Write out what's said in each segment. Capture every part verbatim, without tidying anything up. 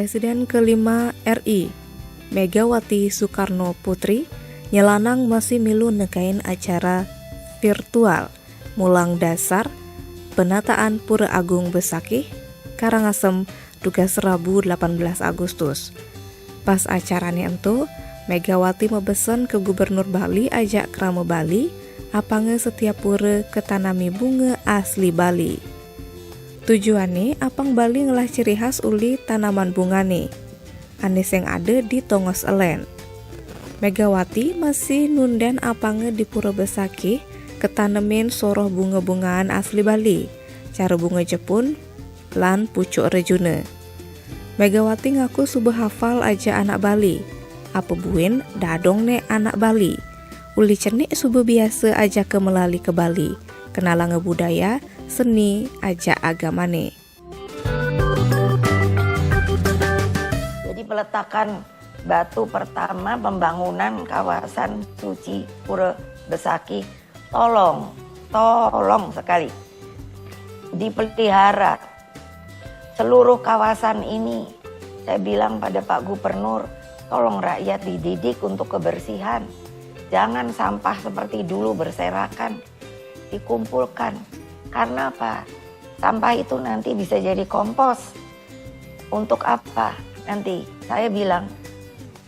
Presiden kelima R I, Megawati Soekarno Putri, nyelanang masih milu nekain acara virtual mulang dasar penataan Pura Agung Besakih, Karangasem, dugas Rabu delapan belas Agustus. Pas acarane ento, Megawati mebesen ke Gubernur Bali ajak krama Bali, apanga setiap pura ketanami bunga asli Bali. Tujuane apang Bali ngelah ciri khas uli tanaman bungane, ane sing ada di tongos elen. Megawati masih nunden apanga di Pura Besakih ketanemin soroh bunga-bungaan asli Bali, cara bunga Jepun, lan pucuk rejuna. Megawati ngaku suba hafal aja anak Bali. Apa buin dadong ne anak Bali. Uli cenik suba biasa ajaka melali ke Bali, kenalanga budaya, seni, aja agamane. Jadi peletakan batu pertama pembangunan kawasan suci Pura Besakih, tolong, tolong sekali dipelihara seluruh kawasan ini. Saya bilang pada Pak Gubernur, tolong rakyat dididik untuk kebersihan. Jangan sampah seperti dulu berserakan, dikumpulkan. Karena apa? Sampah itu nanti bisa jadi kompos. Untuk apa? Nanti saya bilang,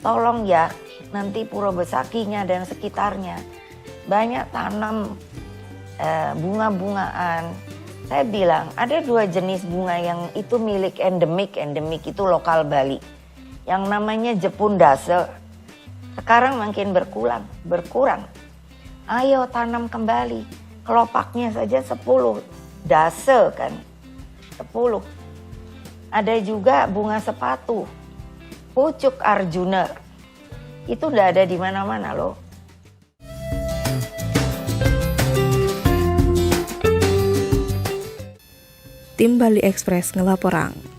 tolong ya, nanti Pura Besakinya dan sekitarnya banyak tanam eh, bunga-bungaan. Saya bilang ada dua jenis bunga yang itu milik endemik, endemik itu lokal Bali. Yang namanya Jepun Dase. Sekarang makin berkurang, berkurang. Ayo tanam kembali. Kelopaknya saja sepuluh dase kan. Sepuluh. Ada juga bunga sepatu. Pucuk Arjuna. Itu ndak ada di mana-mana loh. Tim Bali Express ngelaporang.